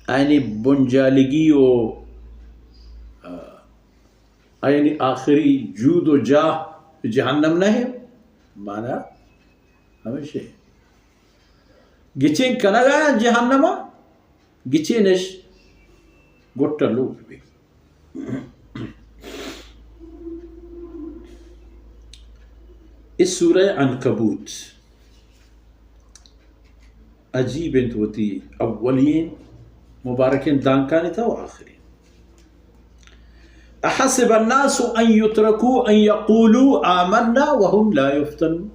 آیانی بنجالگی و، آ، آیانی آخری جود و جاہ جہنم نہ انت؟ مانا ہمیش انت۔ گچین کنگ ءَ انت جہنم ءَ، گچینش گٹ ءَ لوٹ بیت۔ اے سورہ عنکبوت عجیب انت وتی اولین مبارکین دانکانی تہا و آخری۔ احسب الناس ان یترکوا ان یقولوا آمنا وهم لا یفتنون۔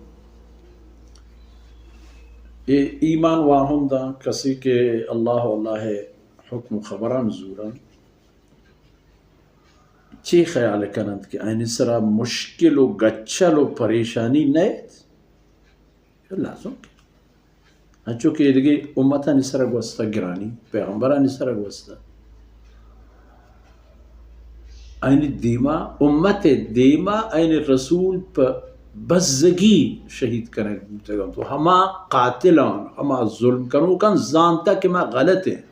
اے ایمان واہنداں، کسے کہ اللہ و اللہ ءِ حکم و خبران زوراں، چے خیال کننت کہ آیانی سرا مشکل و گچل و پریشانی نئیت؟ لازم کہ انچو کہ ایدگہ امتانی سرا گوستہ گرانی، پیغمبرانی سرا گوستہ۔ آیانی دیما، امت دیما آیانی رسول پہ بزگی شہید کنگ بوتگ انت و ہما قاتلان، ہما ظلم کنوکان زانتہ کہ ما غلط ایں۔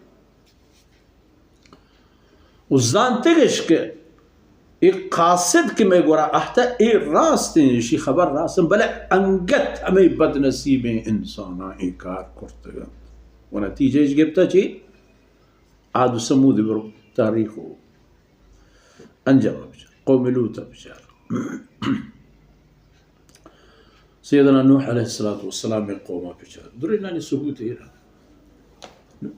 و زانتگش کہ اے قاصد کہ مئے گورا اہتہ، اے راست انت، اشی خبر راست انت، بلے انگت ہمے بدنصیبیں انساناں اے کار کرتگ انت۔ و نتیجہ اش گپتہ چی؟ عاد و ثمود، برو تاریخ و انجام بچار، قوم لوط بچار۔ سیدنا نوح علیہ الصلوۃ والسلام ءِ قوم ءَ بچار، درینانی ثبوت اے را۔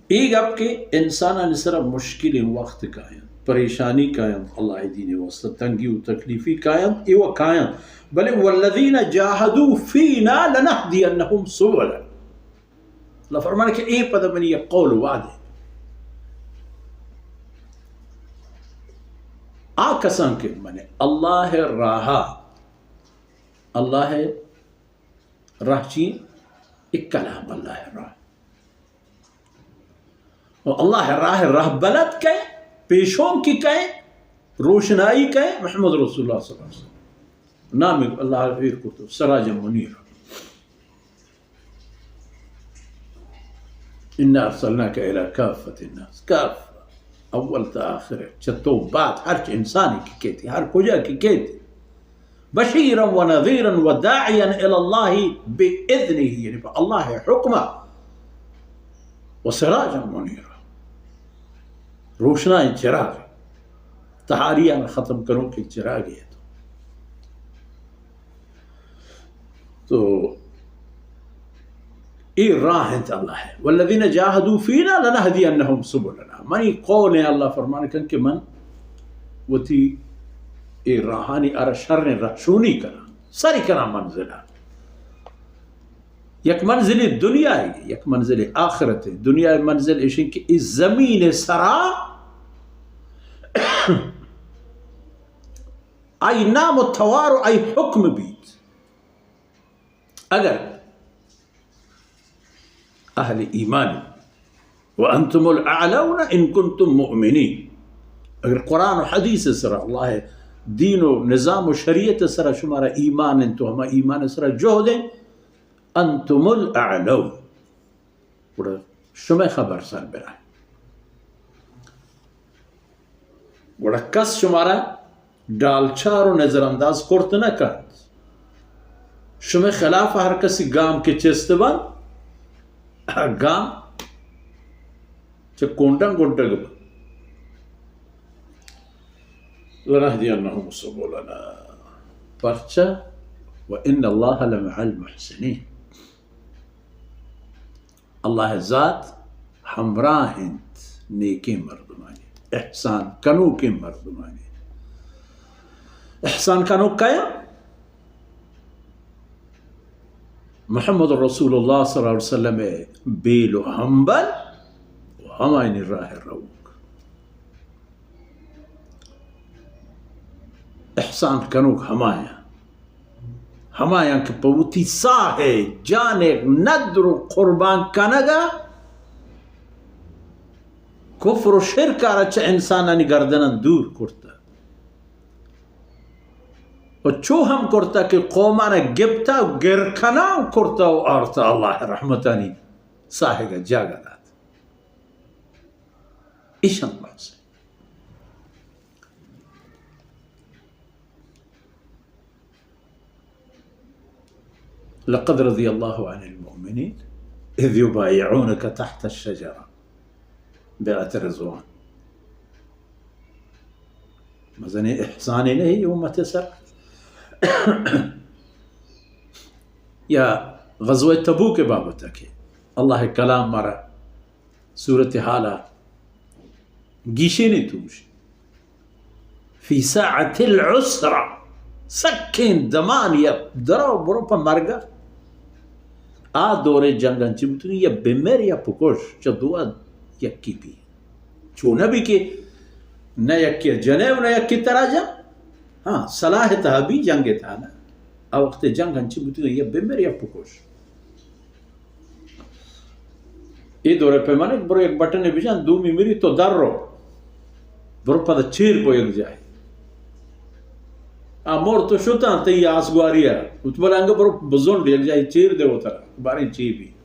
اے گپ کہ انسانانی سرا مشکلیں وقت کاینت، پریشانی کاینت، اللہ ءِ دین ءِ واسطہ تنگی و تکلیفی کاینت، اے و کاینت، بلے والذین جاہدوا فینا لنہدینہم سبلنا۔ اللہ فرمانے کہ اے پدا منی یک قول و وعدے۔ آ کسان کہ من اللہ ءِ راہا، اللہ ءِ راہ چی؟ اے کلام اللہ ءِ راہ۔ و اللہ ءِ راہ ءِ رہبلد کئے، پیشونکی کئے، روشنائی کئے؟ محمد رسول اللہ صلی اللہ علیہ وسلم۔ نام اللہ ءَ ایر کرتو سراج منیر۔ انا ارسلناک الی کافۃ الناس، کافہ، اول تا آخر، چہ تو بعد ہرچ انسانی کہ کیتی، ہر کجا کہ کیتی، بشیرا و نذیرا و داعیا الی اللہ باذنہ، یعنی پہ اللہ ءِ حکم ءَ، و سراجا منیرا، روشنائیں چراغ، تہاریان ختم کنوکیں چراغے تو۔ تو اے راہ انت اللہ ءِ۔ والذین جاہدوا فینا لنہدینہم سبلنا۔ منی قول ایں، اللہ فرمان کن کہ من وتی اے راہانی آرا شریں رہشونی کناں، سری کناں منزل ءَ۔ یک منزل دنیا ءِ، یک منزل آخرت ءِ۔ دنیا ءِ منزل ایش انت کہ اے زمین ءِ سرا آئی نام و توار و آئی حکم بیت۔ اگر اہل ایمان، وانتم الاعلون ان کنتم مؤمنین، اگر قرآن و حدیث ءِ سرا، اللہ ءِ دین و نظام و شریعت ءِ سرا شمارا ایمان انت و ہما ایمان ءِ سرا جہد انت، انتم الاعلون، گڑا شمئے خبر سر برا۔ گڑا کس شمارا ڈالچار و نظر انداز کرت نہ کنت۔ شمئے خلاف ہر کسی گام کہ چست بنت، گام چہ کنڈاں گڈگ بنت۔ لنہدینہم سبلنا۔ پرچا؟ وان اللہ لمع المحسنین۔ اللہ ءِ ذات ہمراہ انت نیکیں مردمانی، احسان کنوکیں مردمانی۔ احسان کنوک کئے؟ محمد رسول اللہ صلی اللہ علیہ وسلم ءِ بیل و ہمبل و ہمایانی راہ ءَ روک۔ احسان کنوک ہمایاں، ہمایاں کہ پہ وتی ساہ ءَ جان ءَ ندر و قربان کنگ ءَ کفر و شرک ءَ را چہ انسانانی گردناں دور کرتہ و چو ہم کرتہ کہ قوماں گپتہ و گرکنان کرتہ و آرتہ اللہ ءِ رحمتانی ساہگ ءَ جاگہ دات۔ ایشان بحث. لقد رضي الله عن المؤمنين إذ يبايعونك تحت الشجرة، بیعت رضوان. مزنیں احسانے نہ اے امت سر. یا غزوہ تبوک بابت کہ اللہ کلام مارا صورتحالا گیشینی توش. فی ساعة العسرة، سکیں دمان یا درو برو پہ مرگا. آ دورے جنگ انچی بوتگی یا بمر یا پکش، چہ دوا یکی بی. چو نہ بی کہ نہ یکی جنے و نہ یکی ترا جا. ہاں، صلاح تہا بی، جنگ تہا نہ. آ وقت جنگ انچی بوتگی یا بمر یا پکش. اے دورے پیمانے کہ برو یک بٹنے بجن، دومی مری تو در رو. برو پدا چیر بو یک جاہے. آ مور تو شتاں تئی آسگواری ءَ. ات بلے انگہ برو بزنڈ یک جاہے چیر دے وترا. باریں چی بی.